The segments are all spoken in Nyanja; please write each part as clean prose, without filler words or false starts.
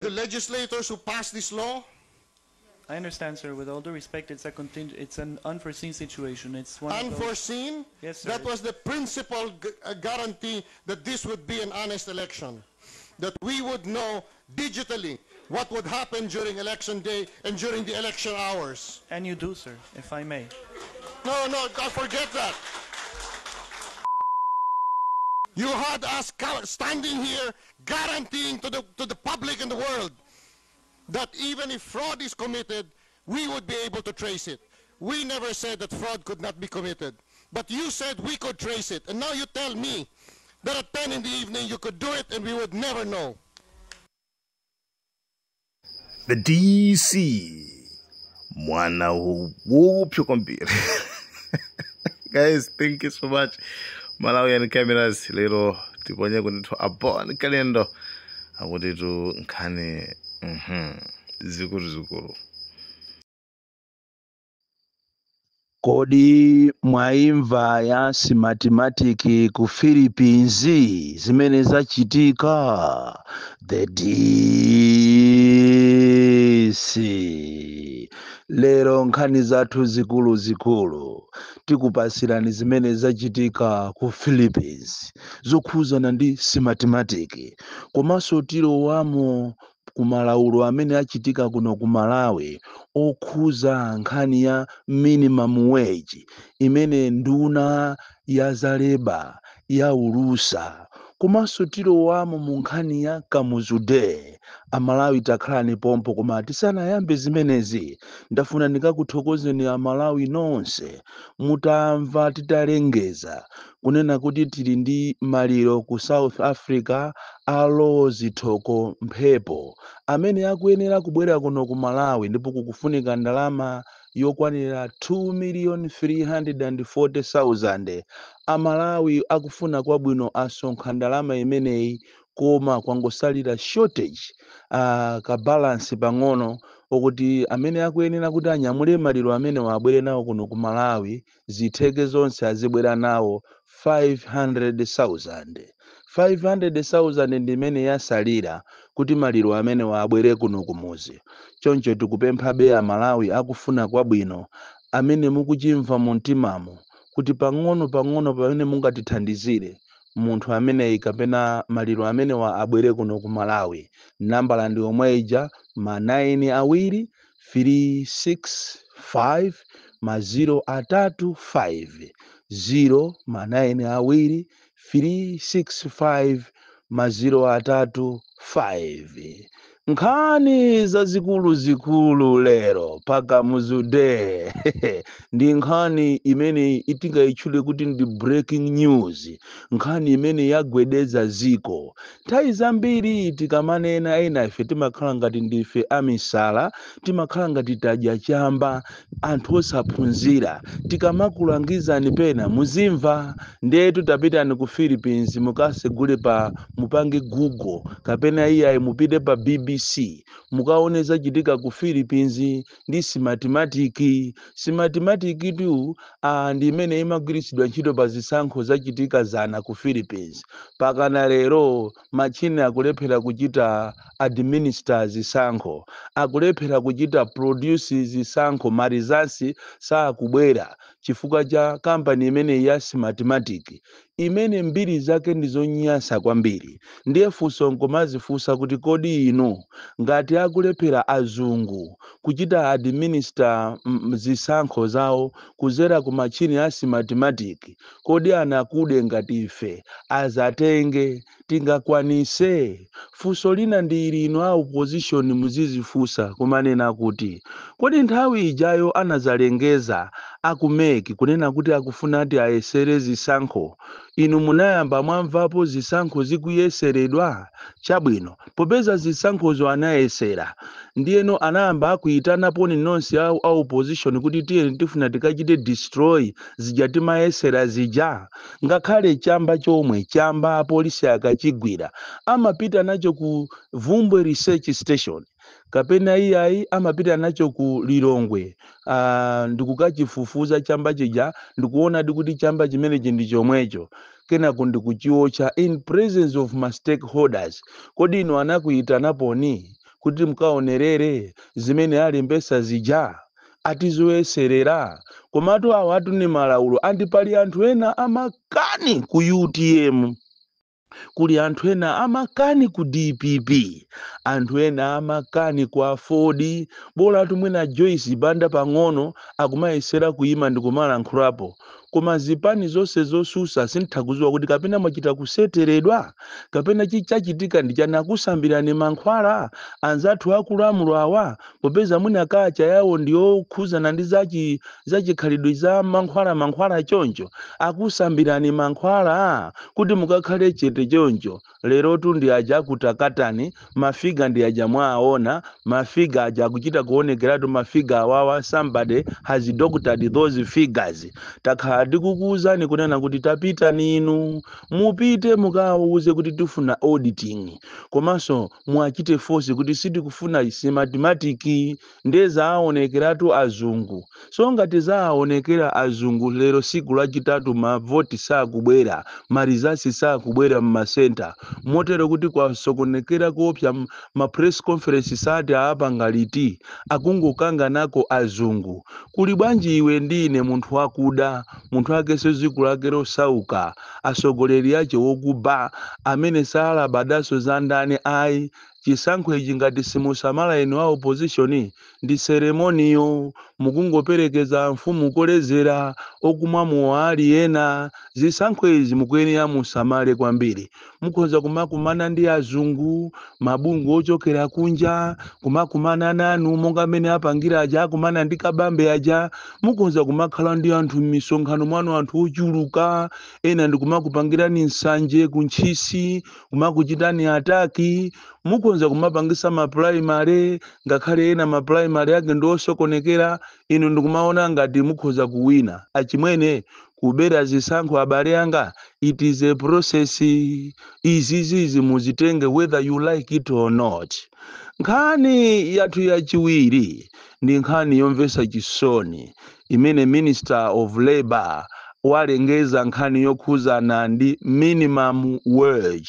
The legislators who passed this law? I understand, sir. With all due respect, it's an unforeseen situation. It's one of those- Unforeseen? Yes, sir. That was the principal guarantee that this would be an honest election. That we would know digitally what would happen during election day and during the election hours. And you do, sir, if I may. No, no, forget that. You had us standing here guaranteeing to the public and the world that even if fraud is committed, we would be able to trace it. We never said that fraud could not be committed. But you said we could trace it. And now you tell me that at 10 in the evening you could do it and we would never know. The DC. Mwana woopsa kwambiri. Guys, thank you so much. Malawian cameras lero tiponye kuti a Bon Kalindo akuti tu nkhani zikulu zikulu. Kodi mwaimva ya Smartmatic ku Philippines zimene zachitika? The DC. Lero nkhani zathu zikulu zikulu tikupasirani zimene zachitika ku Philippines zokhuzana ndi Smartmatic, komanso tilowamo kumalaulo amene achitika kuno ku Malawi okhuza nkhani ya minimum wage imene nduna ya za labour ya ulusa, komanso tilowamo mu nkhani ya Kamuzu Day. Amalawi takhalani pompo, koma tisanayambe zimenezi ndafuna ndikakuthokozeni Amalawi nonse mutamva titalengeza kunena kuti tili ndi maliro ku South Africa a Rose Thoko Mphepo amene akuyenera kubwera kuno ku Malawi, ndipo kukufunika ndalama yokwanira 2,340,000. Amalawi akufuna kwabwino asonkha ndalama imeneyi, koma kwangosalira shortage, ka balance pang'ono okuti amene akuyenera kuti anyamule maliro amene wabwere nawo kuno ku Malawi zitheke zonse azibwera nawo 500,000. 500,000 ndi imene yasalira kuti maliro amene wabwere kuno kumuzi. Choncho tikupemphabe Amalawi akufuna kwabwino amene mukuchimva mu mtimamo kuti pang'ono pang'ono pamene mungatithandizire munthu ameneyi kapena maliro amene wa abwere kuno ku Malawi. Nambala ndi yomwe ija, ma 9 awiri 3 6 5 ma 0 atatu 5 0 ma 9 awiri 3 6 5 ma 0 atatu 5. Nkhani zazikulu zikulu lero pa Kamuzu Day ndi nkhani imene itingayitchule kuti ndi breaking news, nkhani imene yagwedeza ziko. Nthawi zambiri tikamanena ena ife timakhala ngati ndife amisala, timakhala ngati tadya chamba, anthu osaphunzira. Tikamakulangizani pena muzimva. Ndetu tapitani ku Philippines mukasegule pa mupange Google kapena iyayi mupite pa BBC mukaone zachitika ku Philippines ndi Smartmatic. Smartmatic tu ndi imene imagwiritsidwa ntchito pa zisankho zachitika zana ku Philippines. Pakana lero machine akulephera kuchita administer zisankho, akulephera kuchita produce zisankho, ma results sakubwera chifukwa cha kampani imene ya Smartmatic imene mbiri zake ndi zonyansa kwambiri. Ndiye funso nkomazifunsa kuti kodi inu ngati akulephera azungu kuchita administer zisankho zawo kuzera ku machini a Smartmatic, kodi anakude ngati ife azatenge tingakwanise? Funso lina ndi ili, inu a opposition muzizifunsa kumanena kuti kodi nthawi ijayo anazalengeza aku MEC kunena kuti akufuna ati ayesere zisankho, inu munayamba mwamvapo zisankho zikuyeseredwa? Chabwino, popeza zisankhozo anayesera, ndiyeno anayamba akuyitanaponi nonse a opposition kuti tiyeni tifuna tikachite destroy zija timayesera zija. Ngakhale chamba chomwe chamba apolisi akachigwira amapita nacho ku Vumbwe Research Station kapena iyayi amapita nacho ku Lilongwe, ndikukachifufuza chamba chija ndikuona kuti chamba chimenechi ndi chomwecho, kenako ndikuchiotcha in presence of ma stakeholders. Kodi inu anakuyitanaponi Kuti mukaonerere zimene alembesa zija, atizoyeserera. Komatu awo atu ni malaulo. Andi pali anthu ena amakani ku UTM, kuli anthu ena amakani ku DPP, anthu ena amakani ku AFORD. Bola tumwena Joyce Banda pang'ono akumayesera kuyima ndi kumalankhulapo, koma zipani zonse zosusa sintha kuziwa kuti kapena mwachita kuseteredwa, kapena chichachitika ndi chani. Akusambirani mankhwala anzathu akulamulo awa, popeza mwina kacha yawo ndiyokhuzana ndi zachikhalidwe za mankhwala mankhwala. Choncho akusambirani mankhwala kuti mukakhale chete. Choncho lerotu ndi aja akutakatani ma figure, ndi aja mwaona ma figure aja akuchita kuonekeratu. Ma figure awawa, somebody has doctored those figures. Takhala tikukuwuzani kunena kuti tapitani inu, mupite mukawuze kuti tifuna auditing, komanso mwachite force kuti sitikufuna Smartmatic. Ndeza aonekeratu azungu. So ngati zaonekera azungu lero, siku lachitatu, mavoti sakubwera, ma results sakubwera mma centre, motero kuti kwasokonekera kuopsa. Ma press conference sati aapanga liti, akungokanganako azungu. Kuli bwanji iwe ndine, munthu wakuda, munthu akenso dziko lake losauka, asogoleri ache wokuba amene salabadaso za ndani ayi? Chisankho ichi ngati simusamala inu a opposition, ndi ceremony yo mukungoperekeza mfumu kolezera, okumwa mowa ali ena. Zisankho izi mukuyenera musamale kwambiri. Mukhoza kumakumana ndi azungu, mabungwe ochokera kunja kumakumana nanu, monga amene apangira aja akumana ndi Kabambe aja. Mukhoza kumakhala ndi anthu m'misonkhano mwanu, anthu ochuluka, ena ndikumakupangirani nsanje kuntchisi, kumakuchitani attack. Mukhoza kumapangisa ma primary, ngakhale ena ma primary ake ndi osokonekera, inu ndikumaona ngati mukhoza kuwina. Achimwene, kubera zisankho, abale anga, it is a process. Izizizi muzitenge whether you like it or not. Nkhani yathu yachiwiri ndi nkhani yomvetsa chisoni imene Minister of Labor walengeza, nkhani yokhuzana ndi minimum wage.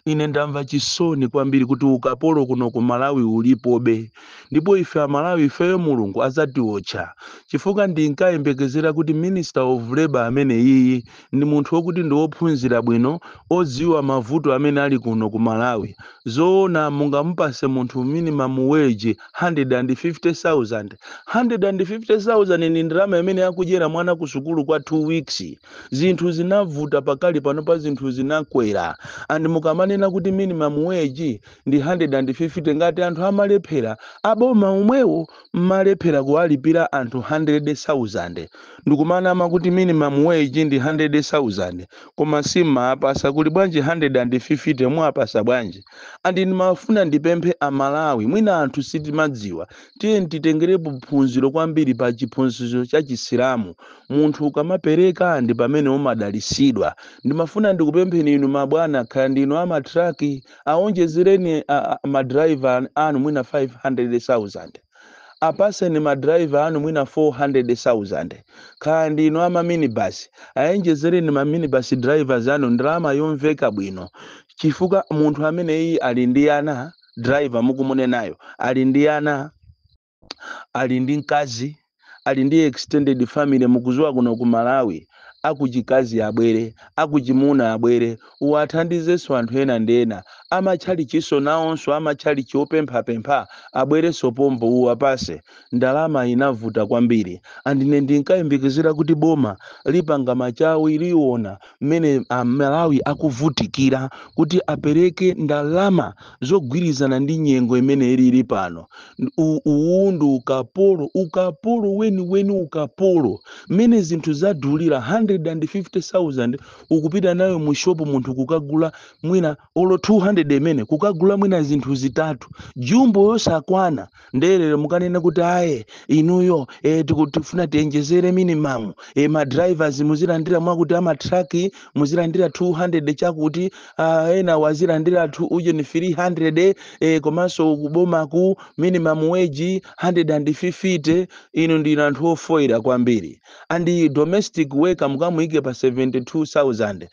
Ine ndamva chisoni kwambiri kuti ukapolo kuno ku Malawi ulipobe, ndipo ife Amalawi, ifeyo Mulungu azatiotcha, chifukwa ndinkayembekezera kuti Minister of Labor amene iyi ndi munthu wokuti ndi wophunzira bwino, odziwa mavuto amene ali kuno ku Malawi. Zoona mungamupase munthu minimum wage 150,000? 150,000 ni ndalama imene akudyera mwana ku sukulu kwa 2 weeks. Zinthu zinavuta pakali pano, pa zinthu zinakwera, and mukamanena kuti minimum wage ndi 150, ngati anthu amalephera, aboma omwewo mmalephera kuwalipira anthu 100,000, ndikumanama kuti minimum wage ndi 100,000, koma simmaapasa. Kuli bwanji 150 mwapasa bwanji? And ndimafuna ndipemphe Amalawi, mwina anthu sitimadziwa, tiye titengerepo phunziro kwambiri pa chiphunzitso cha Chisilamu. Munthu ukamapereka ndi pamene umadalisidwa. Ndimafuna ndikupempheni inu mabwana, khala ndinu ama truck, aonjezereni ma driver anu mwina 500,000, apaseni ma driver anu mwina 400,000. Khala ndinu ama minibus, ayenjezereni ma minibus drivers anu ndalama yomveka bwino, chifukwa munthu amene iyi ali ndi ana, driver mukumunenayo ali ndi ana, ali ndi mkazi, ali ndi extended family. Mukuziwa kuno ku Malawi, akuchikazi abwere, akuchimuna abwere, uwathandizenso anthu ena ndi ena. Amatchalichiso nawonso, amatchalichi opemphapempha abwerenso pompo, uwapase. Ndalama inavuta kwambiri, andine ndinkayembekezera kuti boma lipanga machawi, liona mmene Amalawi akuvutikira, kuti apereke ndalama zogwirizana ndi nyengo imene ilili pano. Uwu ndi ukapolo, ukapolo weniweni, ukapolo. Mmene zinthu zadulira, 150,000 ukupita nayo mu shop, munthu kukagula mwina olo 200 imene kukagula mwina zinthu zitatu, jumbo yosakwana. Ndelero mukanena kuti aye inuyo tifuna tiyenjezere minimum, ma drivers muzilandira mwakuti, ama truck muzilandira 200 chakuti, ena wazilandira uje ni 300, komanso kubomaku minimum wage 150. Inu ndinu anthu ofoira kwambiri. And domestic worker mukamuyike pa 72,000,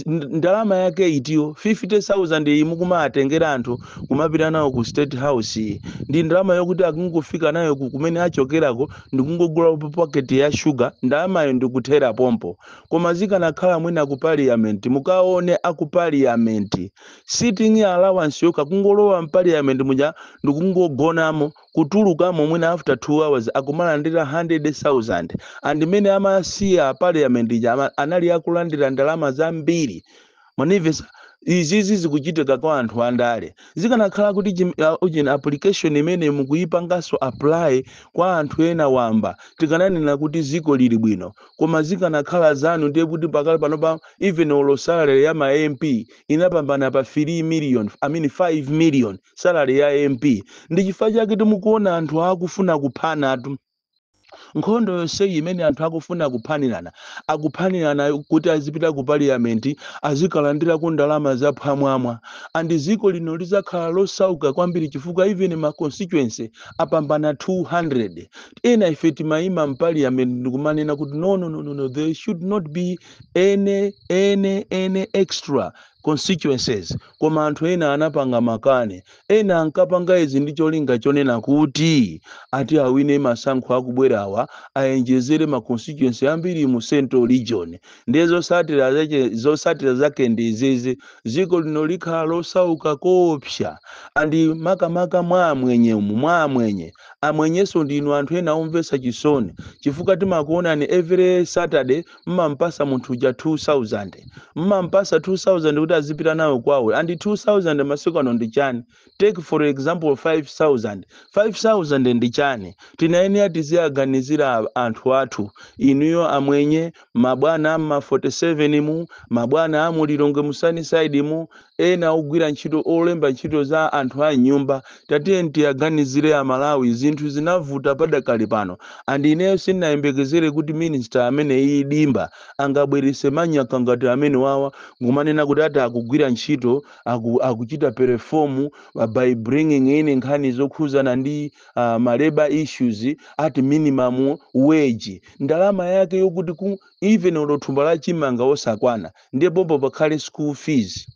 ndalama yake itiyo 50,000 iyi. Mukumatengera anthu kumapita nawo ku State House ndi ndalama yokuti akungofika nayo kumene achokerako ndikungogula paketi ya shuga, ndalamayo ndikuthera pompo. Koma zikanakhala mwina ku Parliament, mukaone aku Parliament, sitting allowance yokha, kungolowa mparliament muja ndikungogonamo, kutulukamo mwina after 2 hours, akumalandira 100,000. And mmene amasiya Parliament ija anali akulandira ndalama zambiri. Manivesa izizi zikuchitika kwa anthu andale. Zikanakhala kuti ujeni application imene mukuyipanganso apply kwa anthu ena wamba, tikananena kuti ziko lili bwino. Koma zikanakhala zanu, ndiye kuti pakali panopa even olo salary ya ma MP inapambana pa 3 million, I mean 5 million, salary ya MP. Ndi chifukwa chake timukuona anthu akufuna kuphanatu. Nkhondo yonseyi imene anthu akufuna kuphanirana, akuphanirana kuti azipita ku Parliament azikalandirako ndalama zaphwamwamwa. And ziko lino lizakhala losauka kwambiri, chifukwa even ma constituency apambana 200. Ena ife timayima mparliament ndikumanena kuti no, no, no, no, no, there should not be any extra constituencies. Koma anthu ena anapanga makane. Ena ankapanga izi ndi cholinga chonena kuti ati awine masankho akubwerawa, ayenjezere ma constituency ambiri mu Central Region. Ndiye zosatira zake ndi izizi: dziko lino likhala losauka koopsa. And makamaka mwa amwenye umu, mwa amwenye, amwenyenso ndinu anthu ena omvetsa chisoni, chifukwa timakuonani every Saturday mmampasa munthu uja 2000, mmampasa 2000 kuti azipita nayo kwawo. And 2000 masiku ano ndi chani? Take for example 5000. 5000 ndi chani? Tinayenera tiziyaganizira anthu athu. Inuyo amwenye, mabwana amma 47 mu, mabwana amu Lilongwe mu Sunnyside mu, ena ogwira ntchito, olemba ntchito za anthu a nyumba, tatiye tiyaganizire Amalawi. Zinthu zinavuta padakali pano. And ineyo sindinayembekezere kuti minister amene iyi Dimba angabwerese manyaka ngati amene wawa, ngumanena kuti ati akugwira ntchito, akuchita perform by bringing in nkhani zokhuzana ndi ma labor issues, ati minimum wage, ndalama yake yokuti even olo thumba la chimanga osakwana. Ndiye pompo pakhale school fees,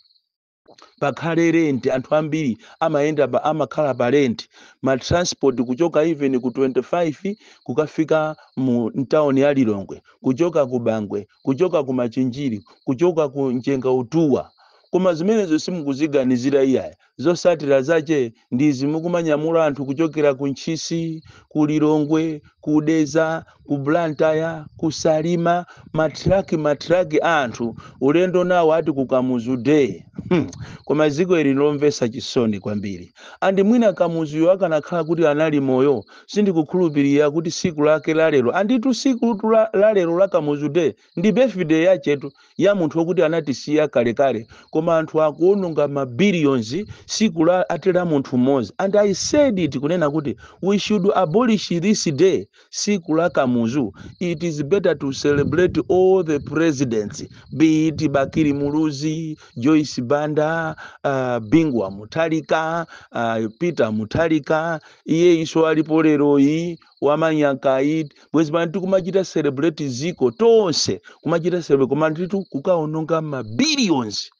pakhale rent. Anthu ambiri amayenda pa, amakhala pa rent, ma transport kuchoka even ku 25 kukafika mu mtawuni ya Lilongwe, kuchoka ku Bangwe, kuchoka ku Machinjiri, kuchoka ku Mchenga Utuwa. Koma zimenezo simukuziganizira iyaya. Zosatira zache ndizi: mukumanyamula anthu kuchokera ku Ntchisi, ku Lilongwe, ku Dedza, ku Blantyre, ku Salima, matraki matraki a anthu, ulendo nawo ati ku Kamuzu Day. Koma dziko ili lomvetsa chisoni kwambiri. And mwina Kamuzuyo akanakhala kuti anali moyo, sindikukhulupirira kuti siku lake lalero, anditu siku lalero la Kamuzu Day ndi birthday yachetu ya munthu wokuti anatisiya kalekale. Koma anthu akuononga ma billions siku la ati la munthu mmodzi. And I said it kunena kuti we should abolish this day, siku la Kamuzu. It is better to celebrate all the presidents, be it Bakili Muluzi, Joyce Banda, Bingu wa Mutharika, Peter Mutharika, iye iso alipo leroyi wamanyakayi. Bwezi pano tikumachita celebrate ziko tonse, kumachita celebrate. Koma nditu kukaononga ma billions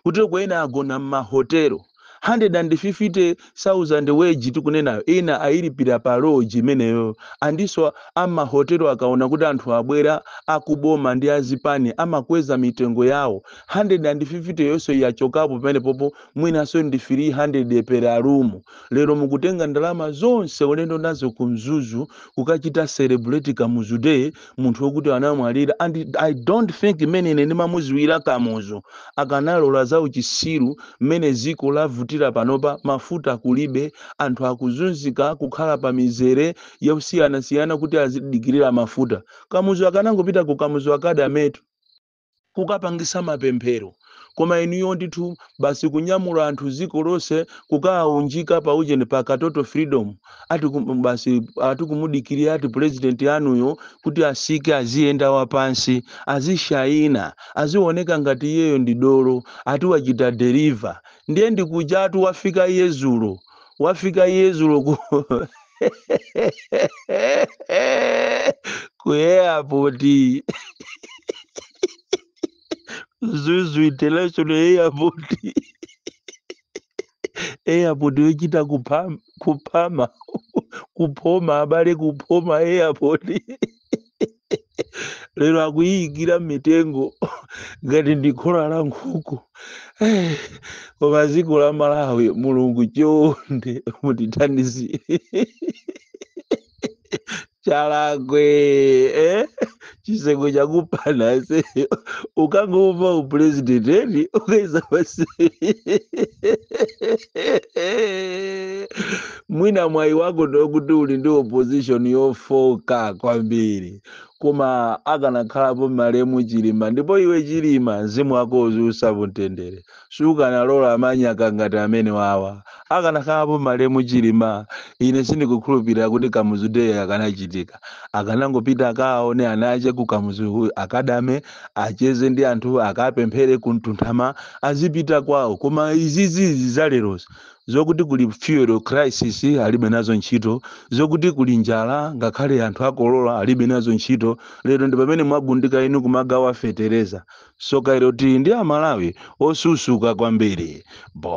kuti ena agona mmahotelo, 150,000 wage tikunenayo, ena ayilipira pa lodge imeneyo. Andiso amahotelo akaona kuti anthu abwera akuboma ndi azipani, amakweza mitengo yawo. 150 yonse yachokapo pamene popo, mwinanso ndi 300 per room. Lero mukutenga ndalama zonse ulendo nazo ku Mzuzu kukachita celebrate Kamuzu Day, munthu wokuti anamwalira. And I don't think imene ine ndimamuziwira Kamuzu akanalola za uchisiru mmene ziko lavutira panopa. Mafuta kulibe, anthu akuzunzika kukhala pa mizere yosiyanasiyana kuti azidikirira mafuta. Kamuzu akanangopita ku Kamuzu Academy kukapangisa mapemphero. Koma inuyo ndithu basi kunyamula anthu ziko lonse kukaunjika pa ujeni, pa Katoto Freedom, ati basi ati kumudikirira ati president anuyo kuti asike, aziyenda wapansi, azishayina, azioneka ngati iyeyo ndi dolo, ati wachita deliver. Ndiye ndikuja ati wafika iye zulo, wafika iye zulo ku airport, Mzuzu International Airport. Airport yochita kuphama, kuphoma abale, kuphoma airport. Lero akuyiyikira mitengo ngati ndi khola la nkhuku. Koma dziko la Malawi, Mulungu chonde mutithandizire. Chalakwe, eh? Chiseko chakupana se ukangomva upresident eni ukaisa pasi. Mwina mwayi wako ndokuti uli ndi opposition yofoka kwambiri, koma akanakhalapo malemu Chilima, ndipo iwe Chilima, mzimu wako uziusa mtendere, sukanalola amanyaka ngati amene wawa. Akanakhalapo malemu Chilima, ine sindikukhulupirira kuti Kamuzu Day akanachitika. Akanangopita akaone ana ache ku Kamuzu Academy, acheze ndi anthu, akapemphere kumtunthama, azipita kwawo. Koma izizizi zalerozi zokuti kuli fuel crisis, alibe nazo ntchito. Zokuti kuli njala, ngakhale anthu akolola, alibe nazo ntchito. Lero ndi pamene mwagundika inu kumagawa fetereza. Soka ilo, tili ndi Amalawi osusuka kwambiri. Bon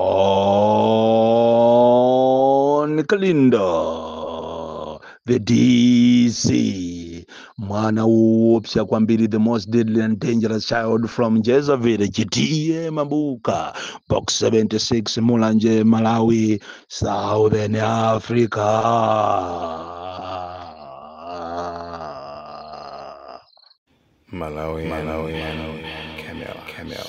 Kalindo, the DC, mwana woopsa kwambiri, the most deadly and dangerous child from Jezaville, T/A Mabuka, Box 76, Mulanje, Malawi, Southern Africa. Malawi, Malawi, Camera, Camera.